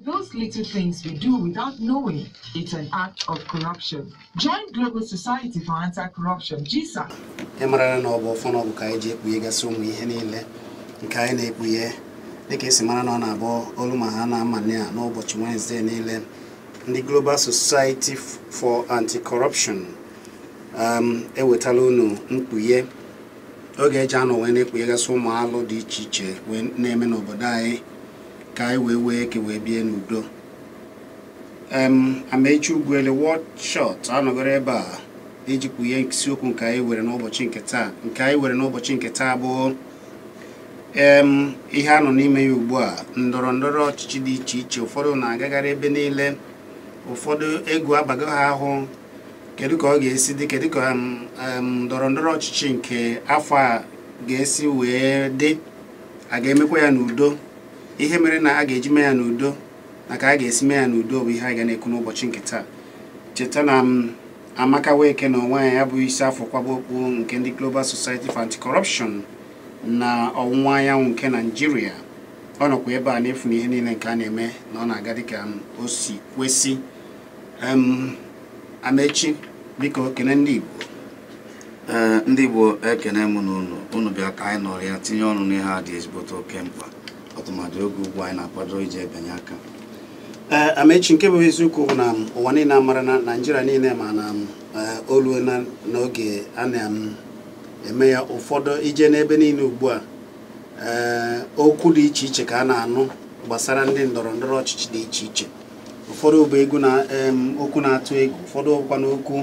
Those little things we do without knowing, it's an act of corruption. Join Global Society for Anti-Corruption, GSAC. Ị mara na ọ bụ ọfọ na ọ bụ ka anyị ji ekpughegasị ụmụ ihe niile nke anyị na-ekpughe, dịka esi mara na ọ na-abụ olu ma ha na-amanye a n'ụbọchị Wednesday niile. Ndị Global Society for Anti-Corruption ewetala unu mkpughe oge eji anọ wee na-ekpughegasị ụmụ alụ dị iche iche wee na-eme n'obodo anyị, ka anyị wee wee ke wee bie n'udo. Amechi Ugwuele World Shot anọgoro ebe a iji kpughe isiokwu nke anyị were n'ụbọchị nke taa. Nke anyị were n'ụbọchị nke taa bụ ihe a nọ n'ime ya ugbu a, ndọrọ ndọrọ ọchịchị dị iche iche. Ụfọdụ na-agagharị ebe niile, ụfọdụ egwu abago ha ahụ. Kedu ka ọ ga-esi dị? Kedu ka ndọrọ ndọrọ ọchịchị nke afọ a ga-esi wee dị? A ga-emekwa ya n'udo? Ihe mere na a ga-eji mee ya n'udo na ka a ga-esi mee ya n'udo bụ ihe anyị ga na-ekwu n'ụbọchị nke taa. Cheta na Amaka Weke na onwe ya bụ isi afọ kwaba okpu nke ndị Global Society for Anti-Corruption na ọwụwa anyanwụ nke Naijiria. Ọ nọkwa ebe a na-efu na ihe niile nke a na-eme na ọ na-aga dịka o si kwesị. Amechi, biko kene ndị Igbo. Ee, ndị Igbo, ekene m n'unu. Unu bịa ka anyị nọrọ ya tinye ọnụ n'ihe a dị ezigbote oke mkpa, ọtụmadị oge ugbu anyị na-akwado iji ebanye aka. Ee, Amechi, nke bụ eziokwu bụ na ụwa niile amara na Naijiria niile ma na olu na n'oge a na-eme ya, ụfọdụ ije n'ebe niile ugbu a, ee, okwu dị iche iche ka a na-anụ gbasara ndị ndọrọ ndọrọ ọchịchị dị iche iche. Ụfọdụ bụ egwu na okwu na-atụ egwu, ụfọdụ bụkwa n'okwu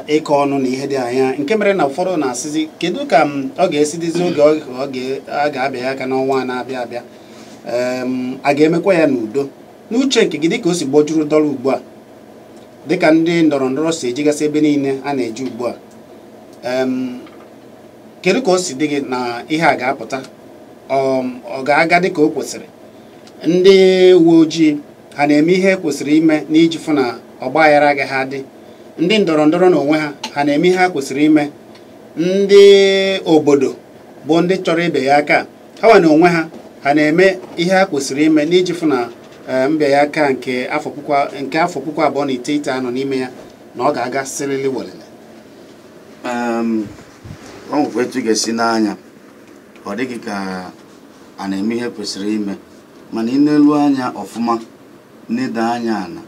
ịkọ ọnụ na ihe dị anya, nke mere na ụfọdụ na-asịzi kedu ka ọ ga-esi dịzi oge a ga-abịa aka n'ọnwa a na-abịa abịa, a ga-emekwa ya n'udo? N'uche nke gị, dịka o si gbojuru dọrọ ugbu a, dịka ndị ndọrọ ndọrọ si ejigasị ebe niile a na-eji ugbu a, kedu ka o si dị gị na ihe a ga-apụta? Ọ ga-aga dịka o kwesịrị? Ndị uwe ojii ha na-eme ihe kwesịrị ime n'iji fụ na ọgba aghara agaghị adị? Ndị ndọrọ ndọrọ n'onwe ha, ha na-eme ihe ha kwesịrị ime? Ndị obodo bụ ndị chọrọ ibe ya aka ha nwe na onwe ha, ha na-eme ihe ha kwesịrị ime n'iji fụ na mbịa aka nke afọ 2019 anọ n'ime ya na ọ ga-aga sirili welele? Ọ nwekwa etu ị ga-esi n'anya ọ dịghị ka a na-eme ihe kwesịrị ime, mana ị na-elu anya ọfụma, neda anya ala,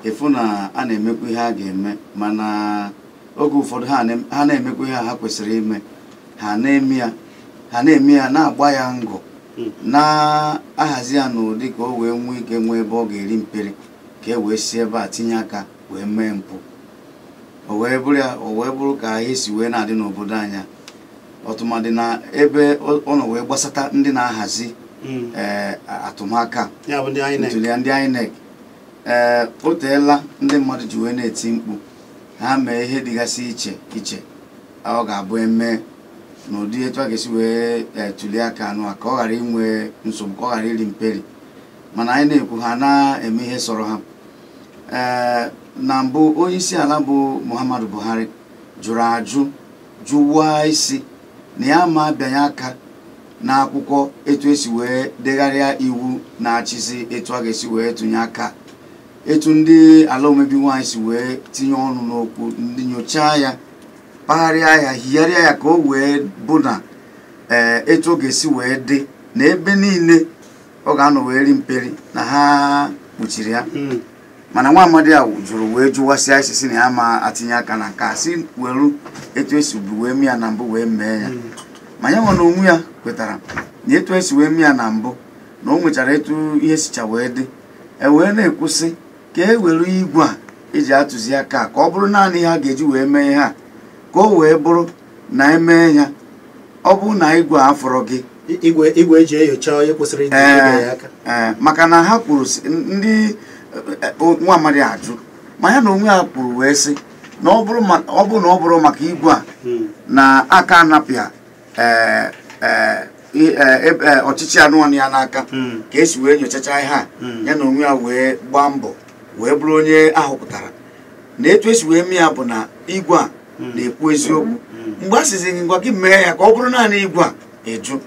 efu na a na-emekwa ihe a ga-eme. Mana oge ụfọdụ ha na-emekwa ihe ha kwesịrị ime, ha na-eme ya na-agba ya ngọ, na-ahazi ya n'ụdị ka o wee nwee ike nwee ebe ọ ga-eri mperi, ka e wee si ebe a tinye aka wee mee mpụ. O wee bụrụ ka ihe si wee na-adị n'obodo anya, ọtụmadị na ebe ọ nọ wee gbasata ndị na-ahazi atụmaka ntuli ndị INEC. Ee, o teela ndị mmadụ ji wee na-eti mkpu ha mee ihe dịgasị iche iche ọ ga-abụ eme n'ụdị etu a ga-esi wee tuli aka anụ a, ka ọ ghara inwe nsogbu, ka ọ ghara iri mperi. Mana anyị na-ekwu ha na-eme ihe sọrọ ha. Ee, na mbụ onye isi ala bụ Muhammadu Buhari jụrụ ajụ, jụwa isi na ya ma abịanye aka n'akwụkwọ etu esi wee degharịa iwu na-achịzi etu a ga-esi wee tụnye aka, etu ndị ala omebi nwaanyị si wee tinye ọnụ n'okwu, ndị nyochaa ya, kpagharịa ya, higharịa ya, ka o wee bụ na etu ọ ga-esi wee dị na ebe niile ọ ga-anọ wee ri mperi na ha kpuchiri ya. Mana nwa amadi a jụrụ wee jụwasịa isi si na ya ma atinye aka na nke a, si weru etu esi wee mee ya na mbụ wee mee ya. Ma ya nwe na onwe ya kwetara na etu esi wee mee ya na mbụ na o nwechara etu ihe sicha wee dị. E wee na-ekwusị ka e were igwe a eji atụzi aka ka ọ bụrụ naanị ihe a ga-eji wee mee ihe a, ka o wee bụrụ na emee ya, ọ bụrụ na igwe a fọrọ gị igwe eji enyocha onye kwesịrị ịdị ya aka. Ee, maka na ha kwuru ndị nwa amadi ajụ, ma ya na onwe ya kwuru wee sị na ọ bụrụ na ọ bụrụ maka igwe a na aka anapịa ọchịchị anụ ya n'aka ka esi wee nyochacha ihe a, ya na onwe ya wee gbaa mbọ wee bụrụ onye ahọpụtara. Na etu esi wee mee ya bụ na igwe a na-ekwu eziokwu. Mgbe a sizi ngwa gị mee ya ka ọ bụrụ naanị igwe a, eju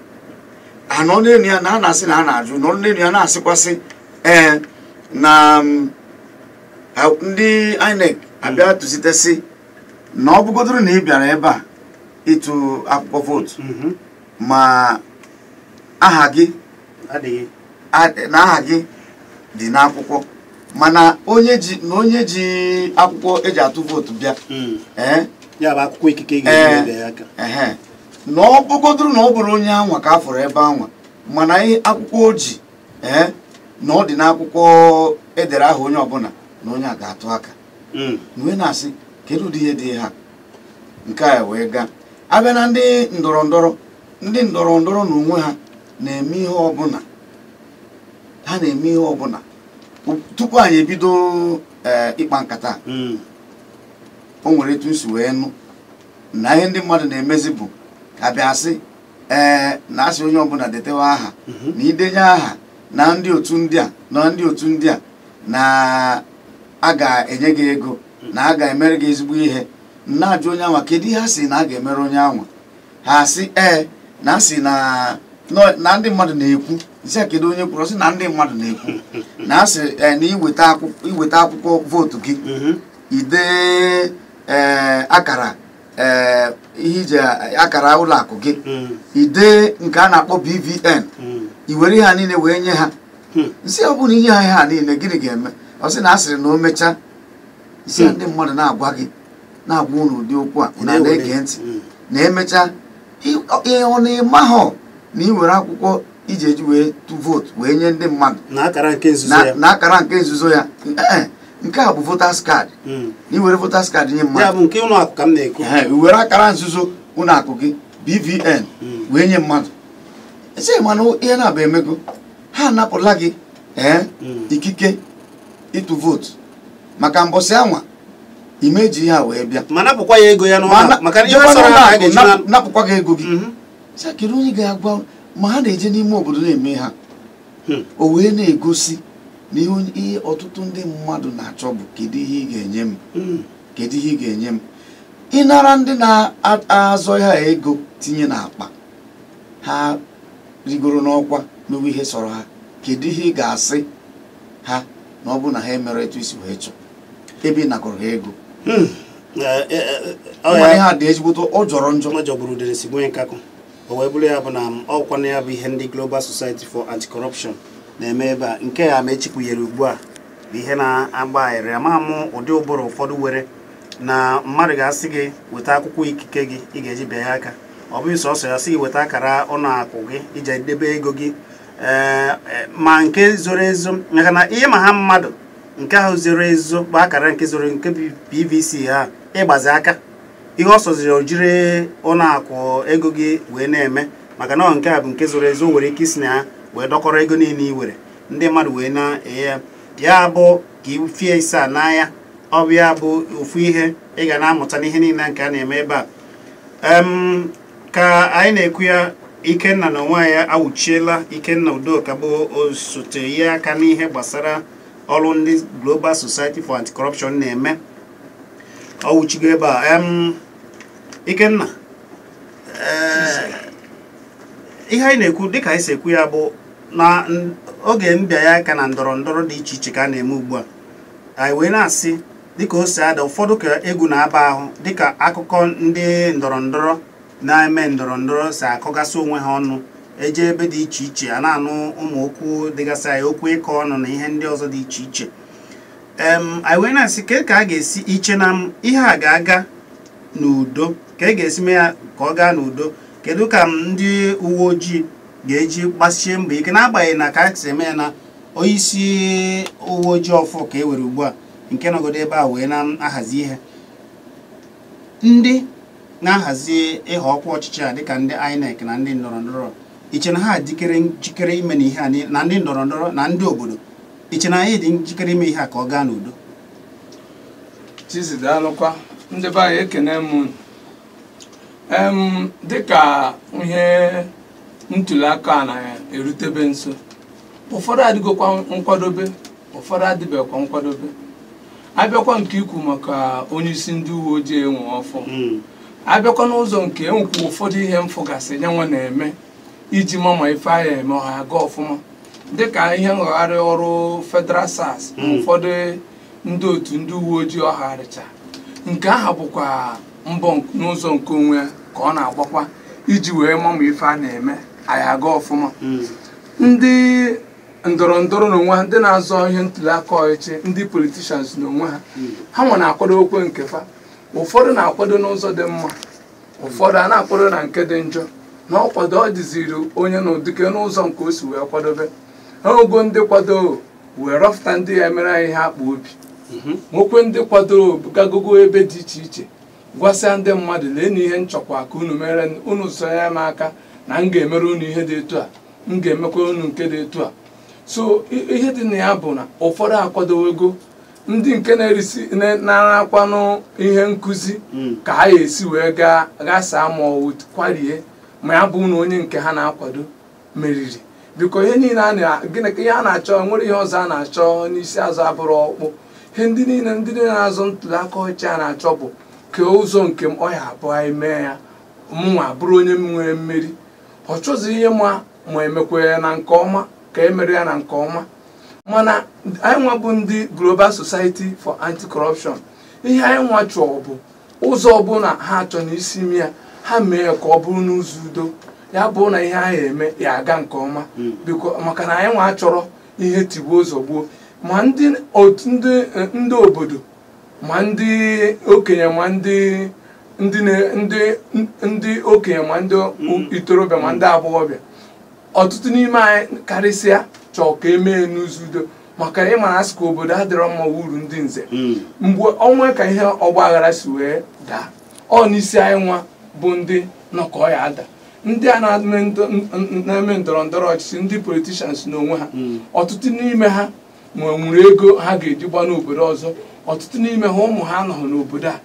anọ n'elu ya na a na-asị na a na-ajụ, nọrọ n'elu ya na-asịkwasị Ee, na ndị INEC abịa tụzitesi na ọ bụgodoro na ị bịara ebe a ịtụ akwụkwọ vootu, ma aha gị adịghị na aha gị dị n'akwụkwọ, mana onye ji akwụkwọ eji atụ vootu bịa, ya bụ akwụkwọ ikike ga-eji aka, na ọ bụgodoro na ọ bụrụ onye anwa ka a fụrụ ebe anwa, mana ihe akwụkwọ o ji na ọ dị n'akwụkwọ edere aha onye ọbụla na onye a ga-atụ aka. Wee na-asị kedu ụdị ihe dị ha nke a wee gaa abịa na ndị ndọrọ ndọrọ na onwe ha na-eme ihe ọbụla ha na-eme ihe ọbụla tupu anyị ebido ịkpa nkata. O nwere etu nsi wee nụ na ihe ndị mmadụ na-emezi bụ ka bịa sị na asị onye ọbụla detewe aha na idenye aha na ndị otu ndị a na ndị otu ndị a na a ga-enye gị ego na a ga-emere gị ezigbo ihe. Na-ajụ onye anwa kedu ihe ha sị na a ga-emere onye anwa, ha sị na asị na ndị mmadụ na-ekwu nsị a kedu onye kwuru, sị na ndị mmadụ na-ekwu na asị na iweta akwụkwọ vootu gị ide akara ihe iji akara ụlọ akụ gị ide nke a na-akpọ BVN i were ha niile wee nye ha. Nsị ọ bụrụ na inye ha ihe a niile gịnị ga-eme? Ọ sị na a sịrị na o mechaa. Nsị ndị mmadụ na-agwa gị na-agwa unu ụdị okwu a na na-ege ntị na emechaa ihe ọ na-eme ahụ na ị were akwụkwọ iji eji wee tụ vootu wee nye ndị mmadụ na akara nke nzuzo ya. Nke a bụ voters card. Na ị were voters card nye mmadụ ya bụ were akara nzuzo ụlọ akụ gị BVN wee nye mmadụ. Ese mana ihe na-abụ emego ha anapụla gị ikike ịtụ vootu maka mbọsị anwa imeji ha wee bịa ma napụkwa ya ego ya n'ụlọ maka ihe sọrọ ha ga-eji napụkwa gị ego gị. Sị kedu onye ga-agwa ma ha na-eje n'ime obodo na-eme ha o wee na-egosi na ihe ọtụtụ ndị mmadụ na-achọ bụ kedu ihe ị ga-enye m, kedu ihe ị ga-enye m. Ịnara ndị na-azọ ha ego tinye n'akpa ha rigoro n'ọkwa mewe ihe sọrọ ha, kedu ihe ị ga-asị ha na ọ bụ na ha emere etu isi wee chọọ ebe ị nakọrọ ha ego? Mana ha dị ezigbote ọ jọrọ njọ, ọ jọgburu udere si gbenye nkakụ. O wee bụrụ ya bụ na ọkwa ya bụ ihe ndị Global Society for Anti-Corruption na-eme ebe a nke ya ma echikwunyere ugbu a bụ ihe na-agba ahịrị ama mụ ụdị ụbụrụ ụfọdụ were na mmadụ ga-asị gị weta akwụkwọ ikike gị ị ga-eji bịa ya aka, ọ bụghị sọsọ ya sị gị weta akara ụlọ akụ gị iji debe ego gị ma nke zoro ezo, maka na ihe ma ha mmadụ nke ahụ zoro ezo bụ akara nke zoro nke PVC ha ịgbazi aka ihe ọ sọziri o jiri ụlọ akụ ego gị wee na-eme, maka na nke a bụ nke zoro ezo nwere ike isi na ya wee dọkọrọ ego niile i were ndị mmadụ wee na-enye ya. Ya bụ ka ifie ise a n'anya, ọ bụ ya bụ ofu ihe ị ga na-amụta n'ihe niile nke a na-eme ebe a. Ka anyị na-ekwu ya, Ikenna na onwe ya awụchiela. Ikenna Udoka bụ osote ya aka n'ihe gbasara ọrụ ndị Global Society for Anti-Corruption na-eme, ọ wụchigo ebe a. Ikenna, ihe anyị na-ekwu dịka anyị si ekwu ya bụ na oge mbịa ya aka na ndọrọ ndọrọ dị iche iche ka a na-eme ugbu a, anyị wee na-asị dịka o si ada ụfọdụ ka egwu na-aba ahụ dịka akụkọ ndị ndọrọ ndọrọ na-eme ndọrọ ndọrọ si akọgasị onwe ha ọnụ eje ebe dị iche iche a na-anụ ụmụ okwu dịgasị anyị okwu ịkọ ọnụ na ihe ndị ọzọ dị iche iche. Anyị wee na-asị ka a ga-esi iche na ihe a ga-aga n'udo, ka e ga-esi mee ya ka ọ gaa n'udo, kedu ka ndị uwe ojii ga-eji gbasie mbọ ike n'agbanyeghị na ka a si eme ya na onye isi uwe ojii ọfụ ka e were ugbu a nke nọgodo ebe a wee na-ahazi ihe ndị na-ahazi ịha ọkwa ọchịchị a dịka ndị INEC na ndị ndọrọ ndọrọ, iche na ha dịkere njikere ime na ihe a na ndị ndọrọ ndọrọ na ndị obodo, iche na anyị dị njikere ime ihe a ka ọ gaa n'udo? Chizi, daalụkwa ndị be anyị, ekene m. Dịka ihe ntuli aka a na-erutebe nso, ụfọdụ adịgokwa nkwadobe, ụfọdụ adịbekwa nkwadobe. Abịakwa nke ikwu maka onye isi ndị uwe ojii enwe ọfọ, abịakwa n'ụzọ nke enwekwa ụfọdụ ihe mfụgasị nyanwa na-eme iji mama ife ahịa eme ọha aga ọfụma. Dịka ihe nghọgharị ọrụ Federal SARS, ụfọdụ ndị otu ndị uwe ojii ọgharịcha, nke ahụ bụkwa mbọ n'ụzọ nke onwe ya ka ọ na-agbakwa iji wee ma ife a na-eme anyị aga ọfụma. Ndị ndọrọ ndọrọ n'onwe ha, ndị na-azọ ihe ntuli aka ọchịchị, ndị politicians n'onwe ha, ha nwe na-akwado okwe nke fa. Ụfọdụ na-akwado n'ụzọ dị mma, ụfọdụ a na-akwado na nke dị njọ. Na ọkwado ọ dịziri onye na ụdịke n'ụzọ nke o si wee kwadobe ha. Ogo ndị kwado wee rọpụta ndị ya emere anyị ihe akpa obi, nwekwe ndị kwadoro gagogo ebe dị iche iche gwasịa ndị mmadụ, lee na ihe nchọkwa ka unu mere, unu sonye m aka na m ga-emere unu ihe dị etu a, m ga-emekwa unu nke dị etu a. So ihe dị na ya bụ na ụfọdụ akwadowego, ndị nke na-erisi na-arakwanụ ihe nkụzi ka ha esi wee gaa ghasaa ma ọ kwarie, ma ya bụ na onye nke ha na-akwado meriri. Biko, ihe niile a gịnị ihe a na-achọ, nwere ihe ọzọ a na-achọ n'isi azụ abụrụ ọkpụ. Ihe ndị niile na-azụ ntuli aka ọchịchị a na-achọ bụ ka ụzọ nke m ọ ya abụọ anyị mee ya, mụnwa bụrụ onye m nwere mmeri. Ọ chọzi ihe ma emekwa ya na nke ọma ka e mere ya na nke ọma. Mana anyị nwa bụ ndị Global Society for Anti-Corruption, ihe anyị nwa chọọ bụ ụzọ ọbụla ha achọ n'isi ime ya, ha mee ya ka ọ bụrụ n'ụzọ udo, ya bụ na ihe anyị eme ya aga nke ọma. Biko, maka na anyị nwa chọrọ ihe tigbuo zọgbuo, ma ndị otu ndị obodo, ma ndị okenye, ma ndị ndị okenye, ma ndị itorobịa, ma ndị agbọghọbịa, ọtụtụ n'ime anyị karịsịa chọọ ka emee n'ụzọ udo, maka ịma na asị ka obodo adịrọ mma uru ndị nze. Mgbe ọnwa ka ihe ọgba aghara si wee daa, ọ n'isi anyị nwa bụ ndị nọ ka ọ ya ada. Ndị a na-eme ndọrọ ndọrọ ọchịchị, ndị politicians n'onwe ha, ọtụtụ n'ime ha nwere ego ha ga-eji gba n'obodo ọzọ, ọtụtụ n'ime ha ụmụ ha anọghị n'obodo a.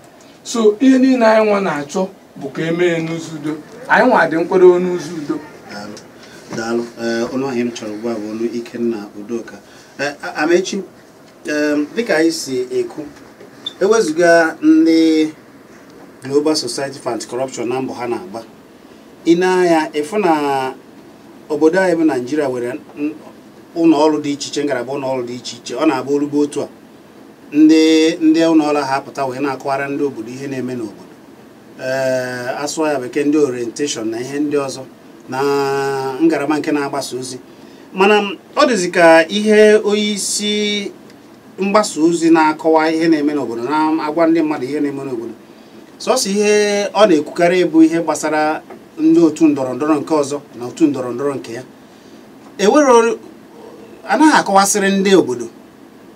So ihe niile anyị nwa na-achọ bụ ka emee n'ụzọ udo. Anyị nwa dị nkwado n'ụzọ udo. Daalụ, daalụ. Ee, ọnụ ahịa m chọrọ ugbu a bụ ọnụ Ikenna Udoka. Ee, Amechi, ee, dịka anyị si ekwu, ewezụga ndị Global Society for Anti-Corruption na mbọ ha na-agba, ị na-anya ịfụ na obodo anyị bụ Naijiria nwere ụlọ ọrụ dị iche iche, ngalaba ụlọ ọrụ dị iche iche. Ọ na-abụ orugbo otu a, ndị ụlọ ọrụ ha apụta wee na-akọwara ndị obodo ihe na-eme n'obodo, ee, asụọ ya bekee, ndị orientation na ihe ndị ọzọ na ngalaba nke na-agbasa ozi. Mana ọ dịzị ka ihe onye isi mgbasa ozi na-akọwa ihe na-eme n'obodo, na-agwa ndị mmadụ ihe na-eme n'obodo, sọsọ ihe ọ na-ekwukarị bụ ihe gbasara ndị otu ndọrọ ndọrọ nke ọzọ na otu ndọrọ ndọrọ nke ya. Ewere anaghị akọwasịrị ndị obodo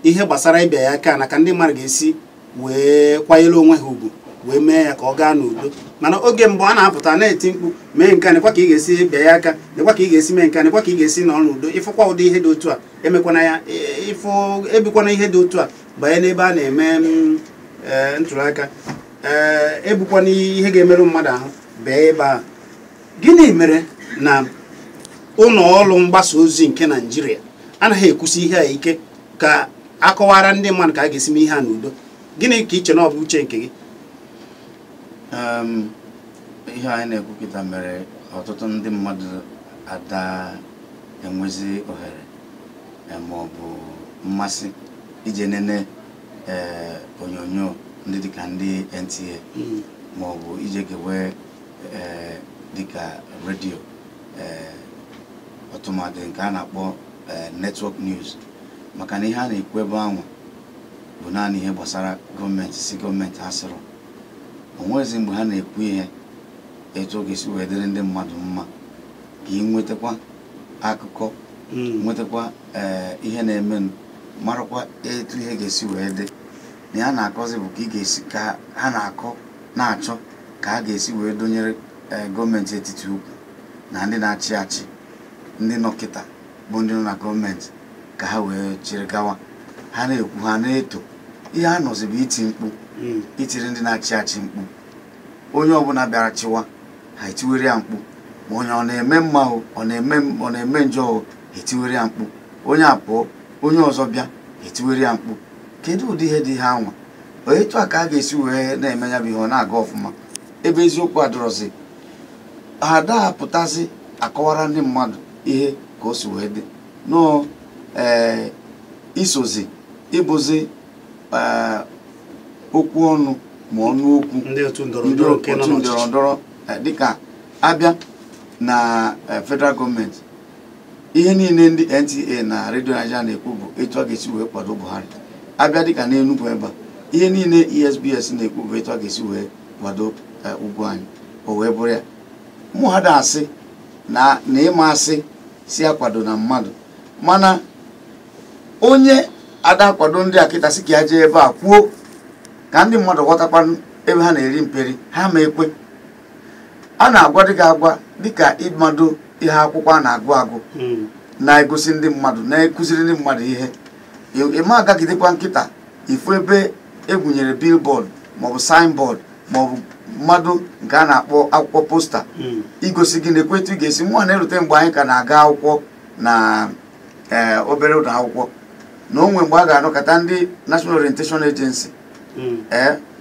ihe gbasara ịbịa ya aka na ka ndị mmadụ ga-esi wee kwanyere onwe ha ugwu wee mee ya ka ọ gaa n'udo. Mana oge mbụ a na-apụta na-eti mkpu, mee nke a, nekwa ka ị ga-esi bịa ya aka, nekwa ka ị ga-esi mee nke a, nekwa ka ị ga-esi nọrọ n'udo, ịfụkwa ụdị ihe dị otu a emekwana ya, ịfụ ebikwana ihe dị otu a banye n'ebe a na-eme ntụli aka, ee, ebukwana ihe ga-emerụ mmadụ ahụ bee ebe a. Gịnị mere na ụlọ ọrụ mgbasa ozi nke Naijiria anaghị ekwusi ihe a ike ka akọwara ndị mmadụ ka a ga-esi mee ihe a n'udo? Gịnị ka iche na ọ bụ uche nke gị? Ihe anyị na-ekwu kịta mere ọtụtụ ndị mmadụ ada enwezi ohere ma ọ bụ mmasị ije nene onyonyo ndị dịka ndị NTA ma ọ bụ ije gewe dịka redio, ọtụmadị nke a na-akpọ network news, maka na ihe a na-ekwu ebe ahụ bụ naanị ihe gbasara gọọmenti si gọọmenti asịrọ. O nwezi mgbe ha na-ekwu ihe etu ọ ga-esi wee dịrị ndị mmadụ mma, ka ị nwetakwa akụkọ, nwetakwa ihe na-emenụ, marakwa etu ihe ga-esi wee dị. Na ya na-akọzi bụ ka ị ga-esi ka ha na-akọ na-achọ ka ha ga-esi wee donyere gọọmenti etiti ukwu na ndị na-achị achị, ndị nọ kịta bụ ndị nọ na gọọmenti, ka ha wee chịrị gawa. Ha na-ekwu, ha na-eto, ihe ha nọzi bụ iti mkpu, itiri ndị na-achị achị mkpu. Onye ọbụla bịara chịwa, ha etiwere ya mkpu, ma onye ọ na-eme mma o, ọ na-eme njọ o, etiwere ya mkpu. Onye apụọ, onye ọzọ bịa, etiwere ya mkpu. Kedu ụdị ihe dị ihe anwa? Etu a ka a ga-esi wee na-eme ya bụ ihe ọ na-aga ọfụma, ebe eziokwu adọrọzi ha dapụtazi akọwara ndị mmadụ ihe ka o si wee dị. Nọọ isozi ịbụzi okwu ọnụ ma ọnụ okwu ndị otu ndọrọ dịka abịa na federal gọọmenti ihe niile ndị NTA na Radio Nigeria na-ekwu bụ etu a ga-esi wee kwado Buhari. Abịa dịka n'Enugu ebe a, ihe niile ESBS na-ekwu bụ etu a ga-esi wee kwado ugwu anyị, o wee bụrụ ya. Mụ ha da-asị na ịma asị si akwado na mmadụ, mana onye ada akwado ndị a kịta sị ka ya jee ebe a kwuo ka ndị mmadụ ghọtakwa ebe ha na-eri mperi, ha ma ekwe. A na-agwa dịka agwa dịka ịmado ihe akwụkwọ a na-agụ agụ na-egosi ndị mmadụ, na-ekụziri ndị mmadụ ihe. Ịma agagidekwa nkịta ifu ebe egwunyere billboard maọbụ signboard maọbụ mmadụ nke a na-akpọ akwụkwọ posta igosi gị na-ekwe etu ị ga-esi. Mụnwa na-erute mgbe anyị ka na-aga akwụkwọ na obere ụlọ akwụkwọ, na onwe mgbe a ga-anọkọta ndị National Orientation Agency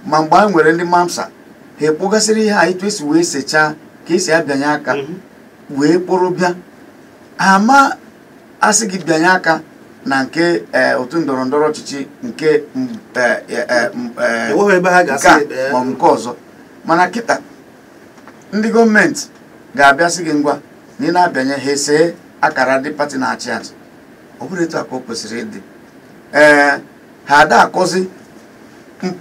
ma mgbe anyị nwere ndị MAMSA, ha ekpogasịrị ihe a etu esi wee sechaa ka esi abịanye aka wee kpụrụ bịa. Ama asị gị bịanye aka na nke otu ndọrọ ndọrọ ọchịchị nke ma nke ọzọ, mana kịta ndị gọọmenti ga-abịa sị gị ngwa na ị na-abịanye ha esee akara ndị pati na-achị achị. Ọ bụrụ etu a ka o kwesịrị ịdị. Ha ada akọzi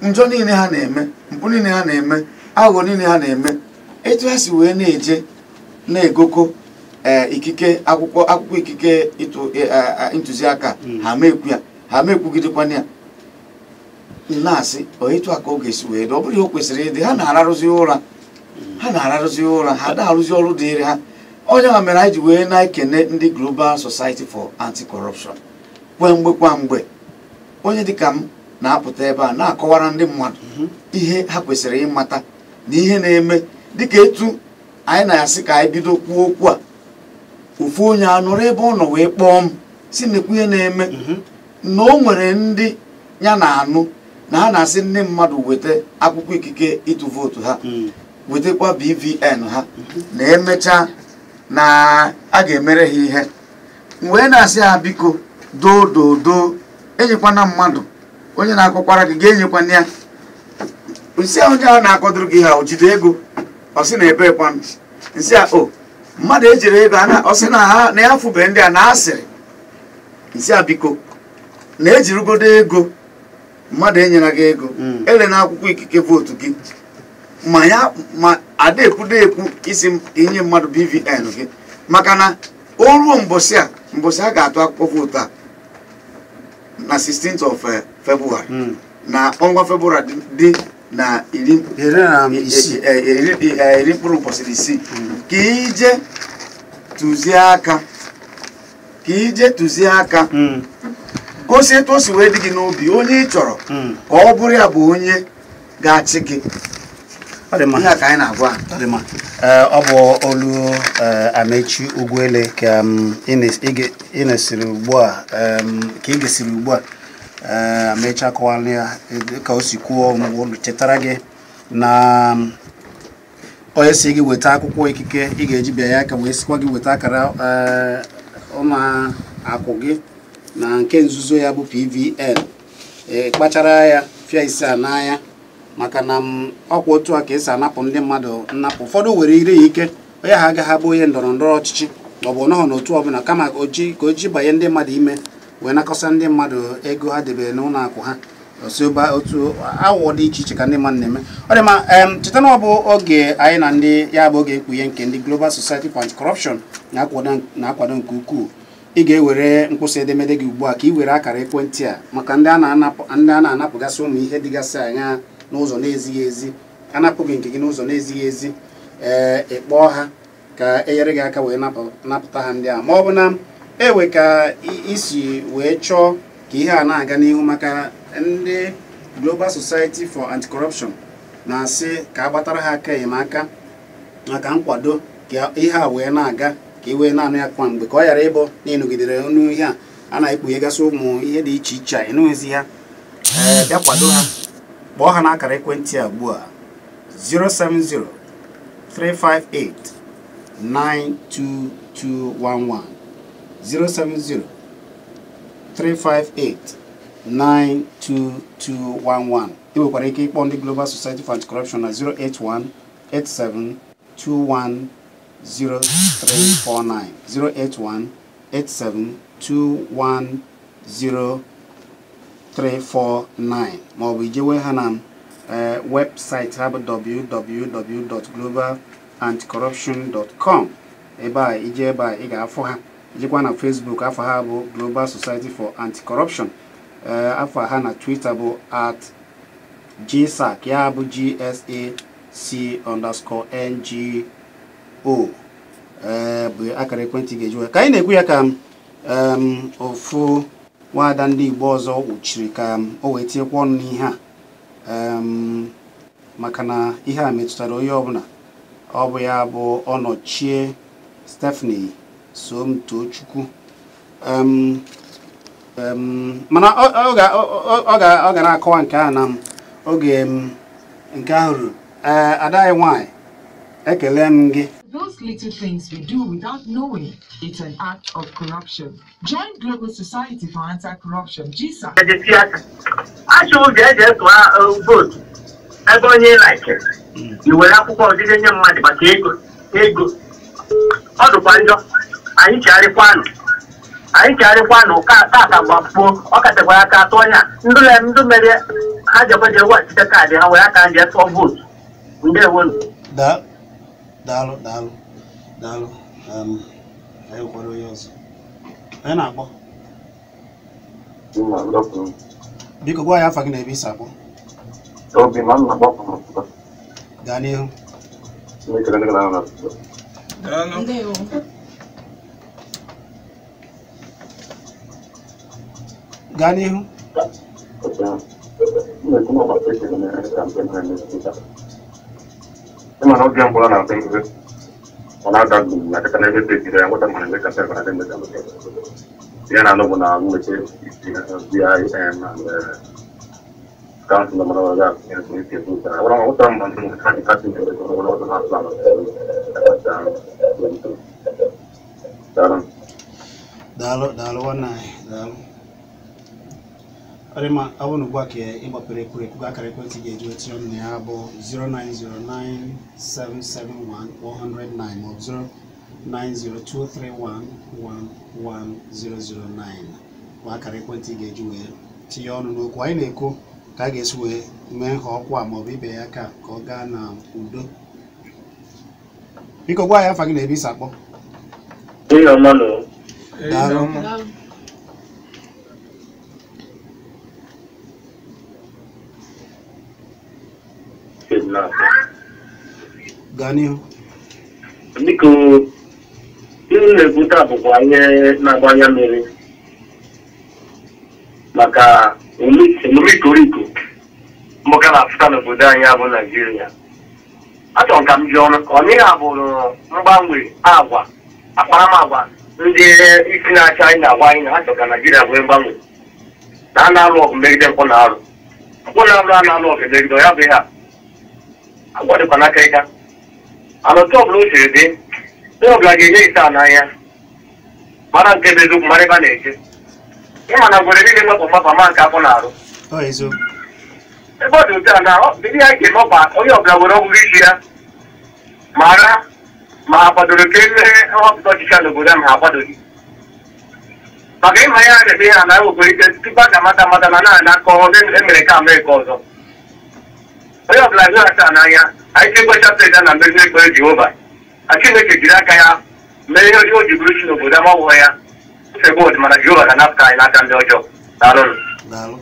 njọ niile ha na-eme, mpụ niile ha na-eme, aghụghọ niile ha na-eme, etu ha si wee na-eje na-egoko ikike akwụkwọ ikike ịtụ ntụziaka ha ma ekwu ya, ha ma ekwugidekwana ya. Na-asị etu a ka ọ ga-esi wee dị. Ọ bụrụ ihe o kwesịrị ịdị. Ha na-ararụzi ụra, ha na-ararụzi ụra, ha na-arụzi ọrụ dịịrị ha. Onye ma mere anyị ji wee na-ekene ndị Global Society for Anti-Corruption kwamgbe kwamgbe. Onye dịka m na-apụta ebe a na-akọwara ndị mmadụ ihe ha kwesịrị ịmata na ihe na-eme, dịka etu anyị na-asị ka anyị bido kwuo okwu a, ofu onye anọrọ ebe ọ nọ wee kpọọ m si nekwu ihe na-eme, na o nwere ndị ya na-anụ na ha na-asị ndị mmadụ weta akwụkwọ ikike ịtụ vootu ha, wetakwa BVN ha, na emechaa na a ga-emere ha ihe. Wee na-asị ha biko doo doo doo, enyekwana mmadụ onye na-akọkwara gị ga-enyekwana ya. Nsị a onye ahụ na-akọdụrụ gị ha o jide ego, ọ sị na ebe kwanụ. Nsị a o mmadụ ejiri ego ọ sị na ha na ya fụbe ndị a na asịrị. Nsị a biko na ejirigodo ego, mmadụ enyere gị ego, ele na akwụkwọ ikike vootu gị, ma ya ma ada ekwudo ekwu isi inye mmadụ BVN gị, maka na o ruo mbọsị a mbọsị a ga-atụ akwụkwọ vootu a na 16th of February, na ọnwa February dị na iri mkpụrụ ụbọchị isii, ka ije tụzie aka, ka ije tụzie aka gosi etu o si wee dị gị n'obi onye ị chọrọ ka ọ bụrụ ya bụ onye ga-achị gị. Ihe a ka anyị na-agwa. Ọ bụ olu Amechi Ugwuele ka ị na-esiri ugbu a, ka ị gesiri ugbu a. Amechi akọwala ya ka o si kwuo, chetara gị na onye si gị weta akwụkwọ ikike ị ga-eji bịa ya aka, wee sikwa gị weta akara ụlọ akụ gị na nke nzuzo ya bụ PVN, kpachara ya fịa ise a n'anya, maka na ọkwa otu a ka esi anapụ ndị mmadụ nnapụ. Ụfọdụ were ire ya ike, onye ha agaghị abụ onye ndọrọ ndọrọ ọchịchị maọbụ nọghọ n'otu ọbụla, kama ka o ji banye ndị mmadụ ime wee nakọsa ndị mmadụ ego ha debere n'ụlọ akụ ha. Osioba otu aghụghọ dị iche iche ka ndị mmadụ na-eme. Ọ dị mma. Cheta na ọ bụ oge anyị na ndị ya bụ oge mkpughe nke ndị Global Society for Anti-Corruption na-akwado nke ukwuu. Ị ga-ewere mkpụsị edemede gị ugbu a ka ị were akara ekwentị a maka ndị a na-anapụgasị ụmụ ihe dịgasị anya n'ụzọ na-ezighị ezi. Anapụghị nke gị n'ụzọ na-ezighị ezi, ee ị kpọọ ha ka enyere gị aka wee napụta ha ndị a, ma ọ bụ na ewe ka isi wee chọọ ka ihe a na-aga n'ihu. Maka ndị Global Society for Anti-Corruption na-asị ka agbatara ha aka enyemaka maka nkwado ka ihe a wee na-aga, ka i wee na-anụ ya kwa mgbe, ka ọ ghara ịbụ na ịnọgidere ọnụ ihe a na-ekpughegasị ụmụ ihe dị iche iche a ịnụghịzi ha. Ee, bịa kwado ha, kpọọ ha n'akara ekwentị a ugbu a: 070 358 92211, 070 358 92211. Ị nwekwara ike ịkpọ ndị Global Society for Anti-Corruption na 081 87 21 0349, 081 87 21 0349, maọbụ ijewe ha na webụsaịtị ha bụ www.globalanticorruption.com. Ebe a ije ebe a ị ga-afụ ha. Ijekwa na Facebook, afọ ha bụ Global Society for Anti-Corruption. Afọ ha na Twitter bụ @GSAC, ya bụ GSAC_NGO bụ akara ekwentị ga-eji wee ka anyị na-ekwu ya. Ka ofu nwaada ndị Igbo ọzọ wuchiri ka o wee tinyekwa ọnụ n'ihe a, maka na ihe a metụtara onye ọbụla. Ọ bụ ya bụ ọnọchie Stephanie Somtochukwu. Mana ọ ga na-akọwa nke a na oge nke ahụ ruru. Ada anyị nwanyị, ekele m gị. Those little things we do without knowing, it's an act of corruption. Join Global Society for Anti-Corruption, GSAC. Achọ eji tụọ vootu ebe onye like i were akwụkwọ ọdịdị nye mmadụ maka ego ego ọ dịkwa njọ. Anyị chegharịkwanụ tata gbakpuo ọ kachakwara aka atụ ọnya ndị mere ha jekwaje weghachite kaadị ha were aka jee tụọ vootu. Ndewonu. Daalụ daalụ daalụ. Anyị kwara onye ọzọ onye na-akpọ. Biko gwa ya afa gị na ebe isi akpọ. Gaa n'ihu. Gaa n'ihu. Ịma na oge mbụ a na-atụ mbe ọ na-ada gburu na kịta n'ebe pejiri ya nweta mana emeka sef na emeka ya na-anụ bụ na nweta BIM and kansụl na mara ga esi ebu ụta wara ma nwetara mma ndị ha dị kasị mere ọrụ ọzọ na asụ ala. Daalụ daalụ nwanne anyị, daalụ. Ọ dị mma. Ọ bụrụ na ugbu a ka ị gbapere ekwurekwu, akara ekwentị ga-eji wetinye ọnụ na ya bụ 09097711009 maọbụ 09023111009 bụ akara ekwentị ga-eji wee tinye ọnụ n'okwu anyị na-ekwu ka a ga-esi wee mee nha ọkwa maọbụ ibe ya ka ọ gaa na udo. Biko gwa ya afa gị na ebe isi akpọ. Daalụ. Gaa n'ihu. Biko, ihe m na-ekwu taa bụkwa ihe na-agba anya mmiri maka omume ikoriko mụka na-afụta n'obodo anyị bụ Naijiria. Achọrọ m ka m jụọ ọnụ ọ n'ihe a bụrụ mgbanwe agwa akparamagwa ndị isi na-achị anyị na-agwa anyị na ha chọrọ ka Naijiria nwee mgbanwe na a na-alụ ọgụ megide mpụ na arụ mpụ na arụ a na-alụ ọgụ megide ya bụ ihe a agwa dịkwa n'aka ịka ana otu ọbụla o siri dị onye ọbụla ga-enye ise a n'anya mara nke bụ eziokwu mara ebe a na-eje ịma na ngwere niile mgbapụ mgbapụ ama nke afọ na-arụ ebe ọ dị otu a na ihe a ga-eme ọkwa onye ọbụla were ọgụgụ isi ya mara ma ha kwadoro ka e mee nhọpụta ọchịchị a n'obodo a ma ha akwadoghị maka ịma ihe a na-eme ihe a na-enwekwara ike tupu a ga-amata amata na naanị aka ọhụrụ emere ka Amerịka ọzọ onye ọbụla hụ asa n'anya anyị chekwacha prezident na mmeri ekpere Jehova a Chineke jiri aka ya mee ihe o ji bụrụ chi n'obodo ama ọwụwa ya nsogbu ọdịmara Jehova ga-anapụta anyị n'aka ndị ọjọọ. Daalụnụ. Daalụ.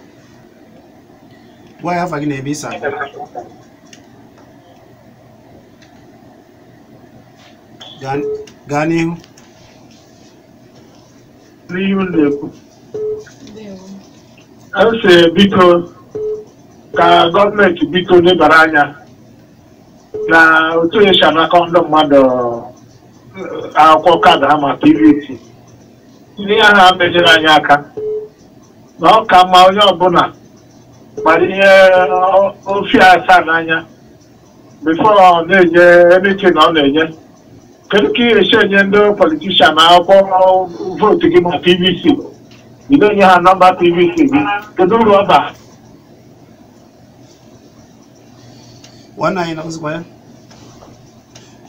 Gwa ya afa gị na ebe isi akpọ. Gaa n'ihu. N'ihu na-ekwu a sị biko ka gọọmenti biko lebara anya na otu esi anakọ ndị mmadụ akwụkwọ kaadị ha ma PVC ndị agha mejere anyị aka na ọ ka mma onye ọbụla mara ihe ofe asaa n'anya bifo ọ na-enye emechi na ọ na-enye Kedu ka ị esi enye ndị politishan akwụkwọ vootu gị ma PVC? Ị na-enye ha nọmba PVC gị, kedu uru ọ bara? Nwanne anyị na-ọzụkwa ya.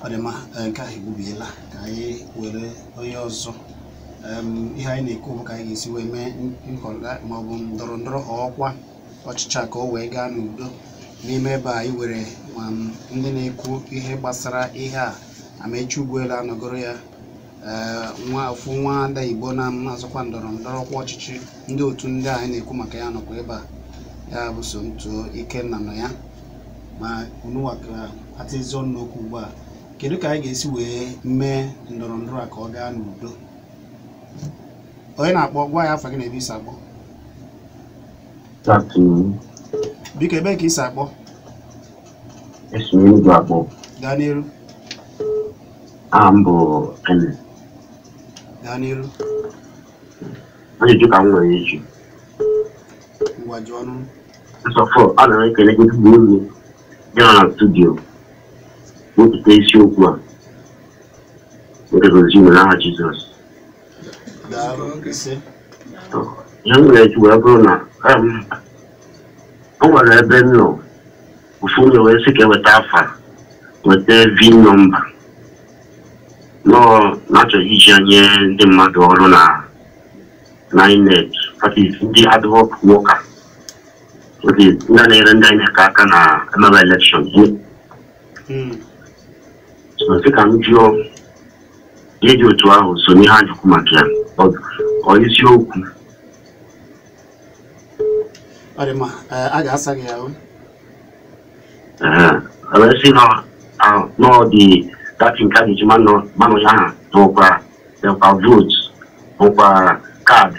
Ọ dị mma, nke ahụ egbubiela, ka anyị were onye ọzọ. Ihe anyị na-ekwu bụ ka anyị ga-esi wee mee nkọla maọbụ ndọrọ ndọrọ ọkwa ọchịchị a ka o wee gaa n'udo. N'ime ebe a anyị were ndị na-ekwu ihe gbasara ihe a. Amechi Ugwuelu anọgoro ya, nwa ofu nwa ada Igbo na-azọkwa ndọrọ ndọrọ ọkwa ọchịchị, ndị otu ndị anyị na-ekwu maka ya nọkwa ebe a, ya bụ Somto Ikenna nọ ya. Ma unuwa ka atịzi ọnụ n'okwu ugbu a, kedu ka anyị ga-esi wee mee ndọrọ ndọrọ a ka ọ gaa n'udo? Onye na-akpọ, gwa ya afa gị na ebe isi akpọ. Biko, ebee ka isi akpọ? Gaa n'iru. Aha m bụ Ene. Gaa n'iru. Ajụjụ ka m nwere iji. Ngwa, jụọ ọnụ. Nsọfọ, ana m ekele gị bụ olu dị na studio wepụta isiokwu a. Nkegozi nwere aha Jizọs. Daalụ, ise. Ihe m nwere eji wee bụrụ na o nwere ebe m nọ, ofu onye wee sị ka eweta afa, weta VIN nọmba nọọ na-achọghị iji nye ndị mmadụ ọrụ na INEC, that is ndị ad hoc worker, that is ndị a na-ere ndị INEC aka na emebe election. So sị ka m jụọ, ihe dị otu ahụ so n'ihe a na-ekwu maka ya, ọ isiokwu? Ọ dị mma, a ga-asa gị ahụ. Ee, wee sị na ọ dị that nke a ga-eji manụ ya ha nwekwa vote, nwekwa kaadị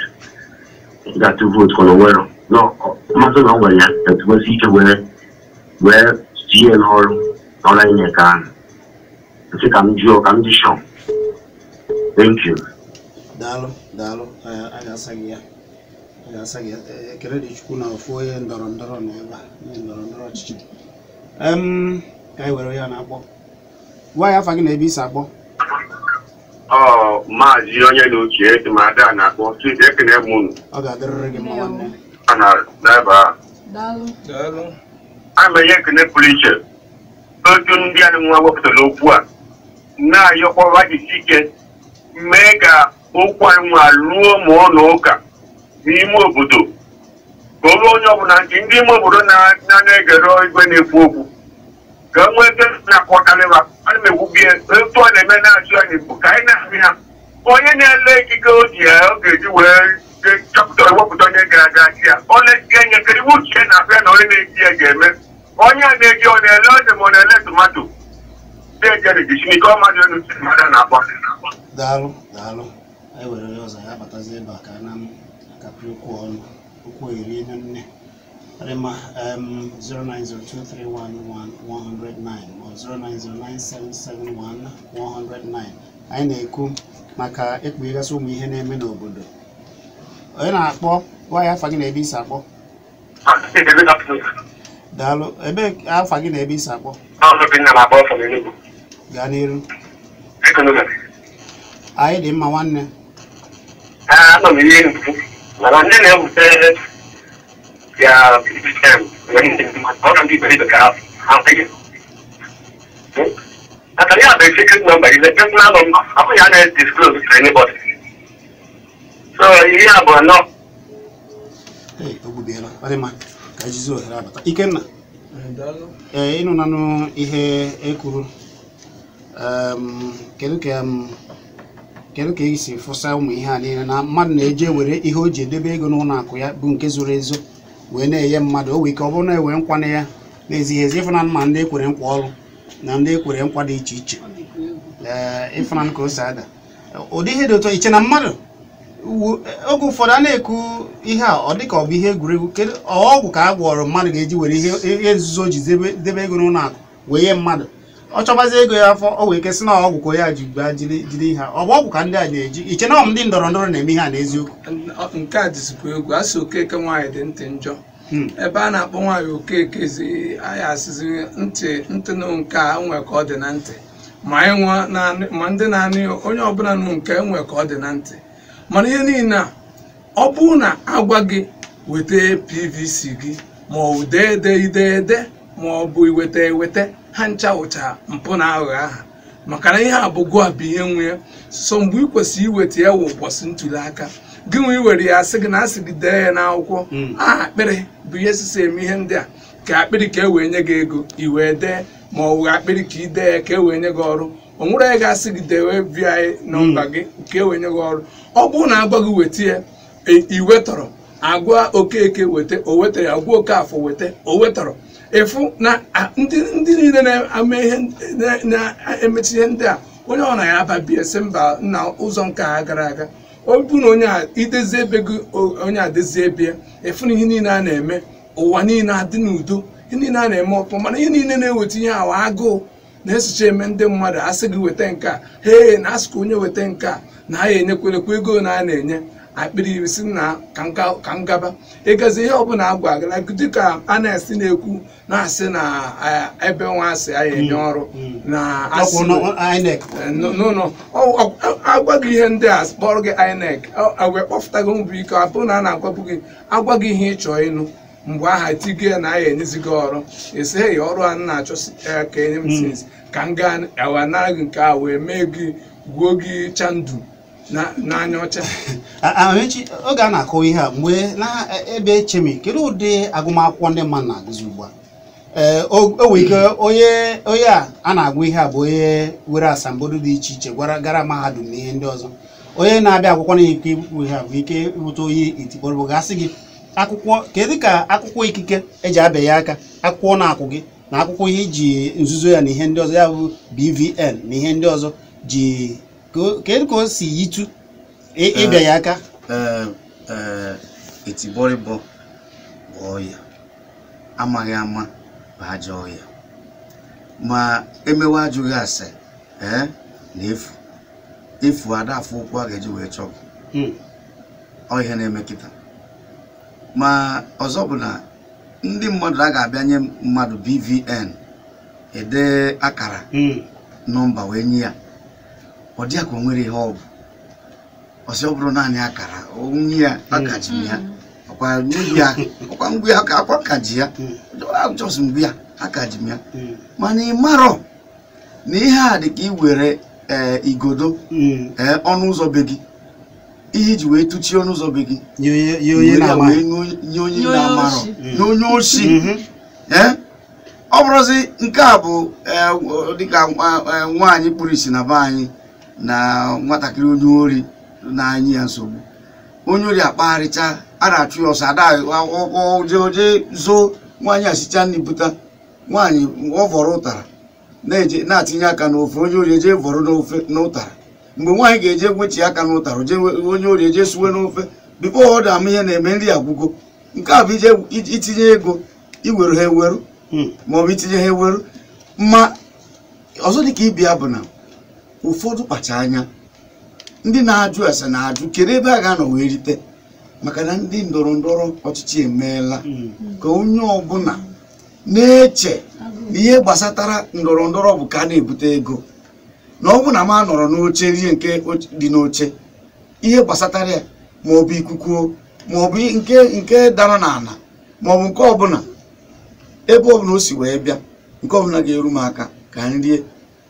ga-atụ vootu ka na onwero mmasị na ọ nwere ya, etugosi ike wee wee tinye n'ọrụ n'ọrụ INEC ahụ. Nsị ka m jụọ ka m dị sure. Thank you. Daalụ, daalụ. A ga-asa gị ya, a ga-asa gị ya. Ekele dị Chukwu na ofu onye ndọrọ ndọrọ nọ ebe a, onye ndọrọ ndọrọ ọchịchị. Ka anyị were ya na-akpọ, gwa ya afa gị na ebe isi akpọ. Ọ maazị onye na uche esi m ada na-akpọ Tuesday, ekene m unu. Ọ ga-adịrịrị gị mma, nwanne. A na n'ebe a. Daalụ. Daalụ. A ma enye ekene pụrụ iche otu ndị a nwa wepụtara okwu a na-ayọkwa jisi ike mee ka okwu anyị nwa ruo ma ọ na ụka n'ime obodo, ka o ruo onye ọbụla ntị, ndị ime obodo na-egere igwe na-ekwu okwu, ka e nwee ike na-akọkarịba. Ana m ekwubie etu ọ na-eme na-achụ anyị bụ ka anyị na-ahụ ya, onye na-ele ikike o ji ya ọ ga-eji wee chọpụta ewepụta onye ga-aga achị ya, ọ na-eji enye kedu iwu uche na-abịa na onye na-eji ya ga-eme, onye a na-eji ọ na-ele ose ma ọ na-ele tomato na-eje ọ mmadụ elu si mmadụ na-akpọ. Daalụ, daalụ. Anyị were onye ọzọ, ya abatazi ebe a ka a na-akapị okwu ọnụ, okwu erie na nne. Ọ dị mma. 09023111009 ma 09097711009. Anyị na-ekwu maka ekpughegasị ụmụ ihe na-eme n'obodo. Onye na-akpọ, gwa ya afa gị na ebe isi akpọ. Daalụ, ebe afa gị na ebe isi akpọ? Gaa n'iru. Anyị dị mma, nwanne. Anọ m ihe mkpu mana ndị na-ewute ya ọ na ndị iberibe ka ha maka ya bụ secret number is a personal number, abụghị ya na-disclose to anybody, so ihe a bụ anọ. Ee, o gbubiela. Ọ dị mma, ka ejizi ohere abata Ikenna. Daalụ. Ee, ịnụnanụ ihe e kwuru. Kedu ka kedu ka esi fụsa ụmụ ihe a niile na mmadụ na-eji ewere ihe o ji edebe ego n'ụlọ akụ ya bụ nke zoro ezo wee na-enye mmadụ, o wee ike ọ bụrụ na ewere nkwa na ya na-ezighi ezi, ịfụnanụ ma ndị ekwere nkwa ọrụ na ndị ekwere nkwa dị iche iche. Ee, ịfụnanụ ka o si ada ụdị ihe dị ụtọ iche na mmadụ oge ụfọdụ a na-ekwu ihe a, ọ dị ka ọ bụ ihe egwuregwu. Kedu ọgwụ ka a gwọrọ mmadụ ga-eji were ihe nzuzo o ji debe ego n'ụlọ akụ wee nye mmadụ, ọ chọbazi ego ya afọ, o wee kesị na ọgwụ ka onye a ji gbaa jiri jiri ihe a. Ọ bụ ọgwụ ka ndị a na-eji iche na ọ ndị ndọrọ ndọrọ na-eme ihe a n'eziokwu? Nke a dịzikwa egwu. Asị Okeke nwaanyị dị ntị njọ. Ebe a na-akpọ nwaanyị Okeke zi anyị asịzi ntị ntị nụ nke a nwe ka ọ dị na ntị. Ma anyị ma ndị na-anụ onye ọbụla nụ nke enwe ka ọ dị na ntị. Mana ihe niile a, ọ bụrụ na agwa gị weta PVC gị ma ọ bụ dee ede ide ede ma ọ bụ iweta eweta, ha ncha wụcha mpụ na aghụghọ aha, maka na ihe a bụ gụa bụ ihe nwe so mgbe ị kwesịrị iweta ya wụ ụbọchị ntuli aka gị nwe iwere ya asị gị na asị gị dee ya n'akwụkwọ. Aha akpịrị bụ ihe sisi eme ihe ndị a, ka akpịrị ka e wee nye gị ego i wee dee, ma ọ bụ akpịrị ka ị dee ya ka e wee nye gị ọrụ. O nwere ya ga-asị gị dewe VI nọmba gị ka e wee nye gị ọrụ. Ọ bụrụ na agwa gị weta ya i wetọrọ, agwa Okeke weta o wetara, agwa Okafọ weta o wetọrọ, ịfụ na ndị niile na-emechi ihe ndị a, onye ọ na ya ababie sị mba nna ụzọ nke a gara aga. Ọ bụ na onye a idezie ebe gị, onye a dezie ebe ya, ịfụ na ihe niile a na-eme ụwa niile adị n'udo, ihe niile a na-eme ọkpọ. Mana ihe niile na-eweta ihe awa agụụ na-esocha eme ndị mmadụ asị gị weta nke a, hee na asị ka onye weta nke a na ha enyekwerekwa ego na a na-enye akpịrị si na ka ngaba ịgazi ihe ọbụla agwa gị dịka a na-esi na-ekwu na-asị na ebe nwa asị ya enye ọrụ na asị n'ụlọ agwa gị ihe ndị a kpọrọ gị INEC wee kpọfụta gị mbụ ike abụrụ na a na-agwabụ gị agwa gị ihe ị chọọ ịnụ mgbe aha tigo ya na ya enyezi gị ọrụ, esi hei ọrụ a na-achọ ka enye m sins ka m gaa ewe nara gị nke a wee mee gị gwuo gị chandu n'anya ọcha. Amechi, oge a na-akọ ihe a mgbe na ebe Chemi, kedu ụdị agụmakwụkwọ ndị mmadụ na-agụzi ugbu a? O nwere ike onye a na-agụ ihe a bụ onye were asambodo dị iche iche gara mahadum na ihe ndị ọzọ. Onye na-abịa akwụkwọ na ike ikwu ihe a bụ ike ịrụta onye itikpọrọ gasị gị akwụkwọ. Kedu ka akwụkwọ ikike eji abịa ya aka, akwụkwọ na-akwụ gị na akwụkwọ ihe iji nzuzo ya na ihe ndị ọzọ ya bụ BVN na ihe ndị ọzọ ji, kedu ka o si yitu ịbịa ya aka? Etibọrịbọ bụ ọya, amaghị ama bụ ajọ ọya, ma emewe ajụghị ase na efu efu ada afọ ụkwụ a ga-eji wee chọọ gị. Ọ ihe na-eme kịta. Ma ọzọ bụ na ndị mmadụ a ga-abịa nye mmadụ BVN ede akara nọmba wee nye ya, ọ dị ya ka o nwere ihe ọ bụ ọsị ọ bụrụ naanị akara onye ya akaji m ya ọkwa ya ọkwa ngwa ya akwa kaji ya jọs mgbe ya akaji m ya. Mana ị marọ na ihe a dị ka ị were igodo ọnụ ụzọ be gị, ihe iji wee tụchie ọnụ ụzọ be gị nye onye na-amarọ nye onye oshi. Ọ bụrụzi nke a bụ dịka nwaanyị kpuru isi na be anyị na nwatakịrị onye ori na-anyị ya nsogbu, onye ori akpagharịcha a na-achụ ya ọsọ ada oje zoo nwaanyị asicha nri buta nwaanyị ọ vọrọ ụtara na-atinye aka n'ofe, onye ori eje vọrọ n'ofe n'ụtara. Mgbe nwaanyị ga-eje gwechi aka n'ụtara onye ori eje suwe n'ofe bifo ọ da ama ihe na-eme nri agwụgo. Nke a bụ ije itinye ego iweru ha eweru maọbụ itinye ha eweru. Ma ọzọ dịka ịbịa bụ na ụfọdụ kpacha anya ndị na-ajụ ase na-ajụ kedu ebe a ga-anọ wee rite, maka na ndị ndọrọ ndọrọ ọchịchị emeela ka onye ọbụla na-eche na ihe gbasatara ndọrọ ndọrọ bụ ka a na-ebute ego, na ọ bụ na ma nọrọ n'oche rie nke dị n'oche ihe gbasatara ya maọbụ ikuku maọbụ nke dara n'ala maọbụ nke ọbụla ebe ọbụla o si wee bịa nke ọbụla ga-eru m aka ka m rie.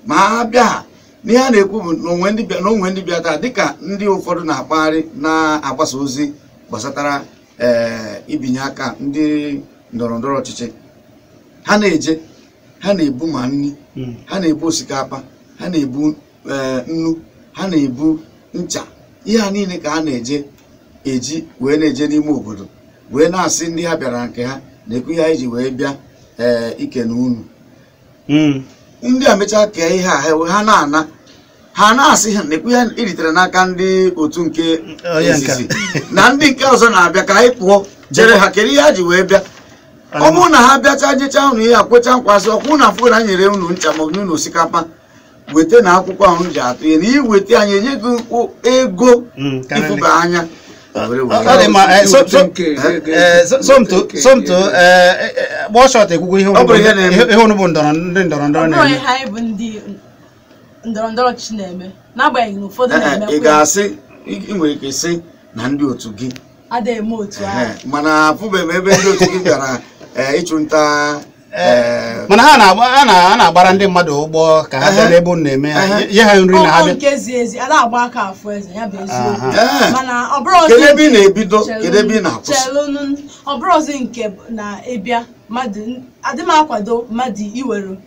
Ma ha bịa ha n'ihe a na-ekwu bụ na onwe ndị bịa taa dịka ndị ụfọdụ na-akpagharị na-agbasa ozi gbasatara ibinye aka ndị ndọrọ ndọrọ ọchịchị, ha na-eje ha na-ebu ma nri, ha na-ebu osikapa, ha na-ebu nnu, ha na-ebu ncha, ihe ha niile ka ha na-eje eji wee na-eje n'ime obodo wee na-asị ndị ha bịara nke ha na-ekwu ihe anyị ji wee bịa ike na unu. Ndị a mechaa kee ihe a ha na-ana ha na-asị ha na-ekwu ihe eritere n'aka ndị otu nke izizi na ndị nke ọzọ na-abịa ka anyị pụọ chere ha kere ihe ha ji wee bịa. Ọ bụrụ na ha bịacha jecha unu ihe akwecha nkwasị ọkwụ na afụ na nyere unu ncha maọbụ unu osikapa weta na akwụkwọ ahụ ji atụ ihe na iweta anyị enye gị ego ịfụba anya. Somto gbaa shọt ekwukwo ihe unu bụ ndị ndọrọ ndọrọ na-eme. ndọrọ ndọrọ ọchịchị na-eme n'agbanyeghị na ụfọdụ na-emekwa ị ga-asị ị nwere ike sị na ndị otu gị adịghị eme otu ahụ mana afụbeghị m ebe ndị otu gị bịara ịchụ nta mana ha na-agbara ndị mmadụ ụgbọ ka ha bịa n'ebe unu na-eme nye ha nri na ha bịa nke zi ezi a na-agba aka afụ eze ya bụ eziokwu mana ọ bụrụ kedu ebe ị na-ebido kedu ebe ị na-akwụsị chelụnụ ọ bụrụzi nke na-ebịa mmadụ adị m akwado mmadụ iwere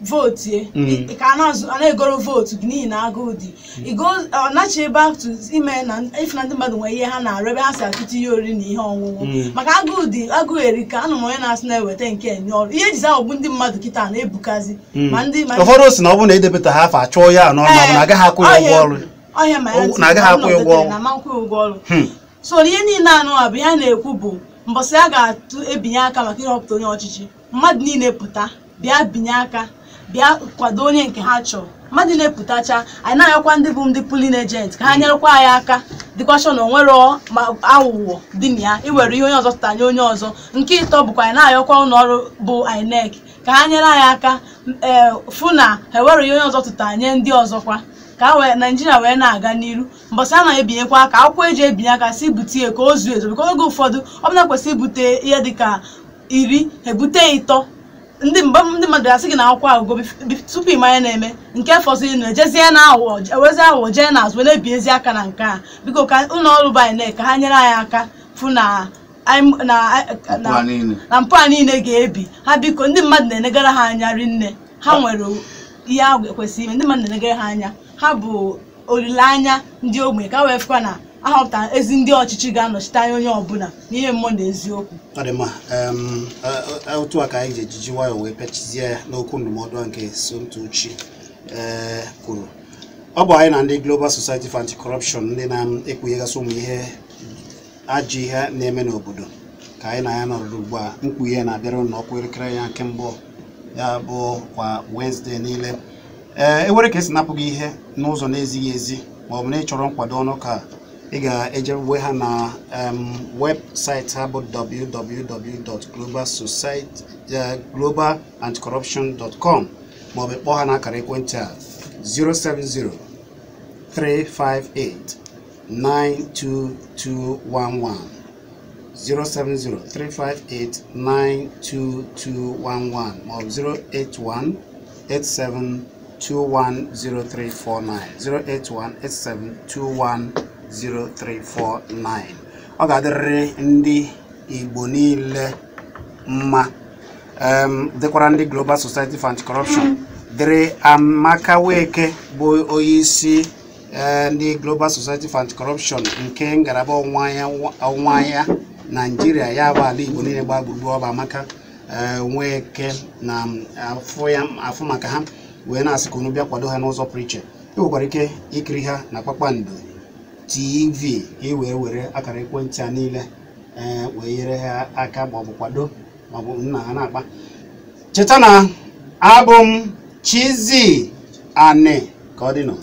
vootu ka a na-egoro vootu gị n'ihi na agụụ dị ọ nachi back to ime na ife na ndị mmadụ nwere ihe ha na-arụ ebe ha si atụta ihe oriri na ihe ọṅụṅụ maka agụụ dị agụụ erika anụ m onye na-asị na-eweta nke enye ọrụ ihe ejizi aghọgbu ndị mmadụ kịta na-ebukazi ma ndị ụfọdụ si na ọ bụrụ na edebeta ha afọ achụọ ya n'ọrụ ma ọ bụ na agaghị akwụ ya ụgwọ ọrụ ọhịa ma ya na agaghị akwụ ya ụgwọ ọrụ na akwụ ya ụgwọ ọrụ so ihe niile anụ a bụ ihe a na-ekwu bụ mbọsị a ga-atụ ebinye aka maka ịhọpụta onye ọchịchị mmadụ niile pụta bịa binye aka bịa kwado onye nke ha chọrọ mmadụ na-epụtacha anyị na-ayọkwa ndị bụ ndị pulin ejent ka ha nyerekwa anyị aka dịkwa sure na onwere aghụghọ dị na ya iwere ihe onye ọzọ tụta nye onye ọzọ nke ịtọ bụkwa anyị na-ayọkwa ụlọ ọrụ bụ INEC ka ha nyere anyị aka ee fụ na ha ewere ihe onye ọzọ tụta nye ndị ọzọkwa ka wee Naijiria wee na-aga n'iru mbọsị a na-ebinyekwa aka akwụkwọ eji ebinye aka si bute ya ka o zuo ezu bikọ oge ụfọdụ ọ bụla kwesịrị ibute ihe dịka 10 ebute 3 ndị mmadụ asị gị na akwụkwọ agụgụ tupu ịmanya na-eme nke fọziri na ejezie na aghụghọ ewezi aghụghọ jee n'azụ wee na-ebinyezi aka na nke a biko ka ụlọ ọrụ bụ INEC ka ha nyere anyị aka fụ na mpụ a niile ga-ebi ha biko ndị mmadụ na-enegara ha anya rinne ha nwere ihe ahụ ekwesịrị ime ndị mmadụ na-enegara ha anya ha bụ olileanya ndị ogbenye ka wee fụkwa na ahọpụtara ezi ndị ọchịchị ga-anọchite anya onye ọbụla n'ihe mmụọ na eziokwu. Ọ dị mma, otu a ka anyị ji ejiji nwayọọ wee pịachizie ya n'okwu ndụmọdụ nke Somtochi kwuru. Ọ bụ anyị na ndị Global Society for Anti-Corruption ndị na-ekpughegasị ụmụ ihe ajọ ihe na-eme n'obodo ka anyị na ya nọrọ ugbu a. Mkpughe na-abịara n'ọkwa elekere ya nke mbụ ya bụ kwa Wednesday niile. Ee, ewere ka esi napụ gị ihe n'ụzọ na-ezighị ezi ma ọ bụ na ị chọrọ nkwado ọnụ ka ị ga-eje wee ha na webụsaịtị ha bụ www.globalanticorruption.com ma ọ bụ kpọọ ha n'akara ekwentị a 070 358 92211 070 358 92211 ma ọ bụ 081 87 210349 081 87 210349. Ọ ga-adịrịrị ndị Igbo niile mma, dịkwara ndị Global Society for Anti-Corruption, dịrị Amaka Nweke bụ onye isi ndị Global Society for Anti-Corruption nke ngalaba ọnwa anya Naijiria ya bụ ala Igbo niile gbaa gburugburu. Ọ bụ Amaka Nweke na afụ maka ha wee na-asị ka unu bịa kwado ha n'ụzọ pụrụ iche. Ị nwekwara ike ikiri ha na Kpakpando TV ka ị wee were akara ekwentị a niile wee nyere ha aka maọbụ kwado maọbụ nna ha na-akpa. Cheta na abụ m Chizzy Ani, ka ọ dị nụ.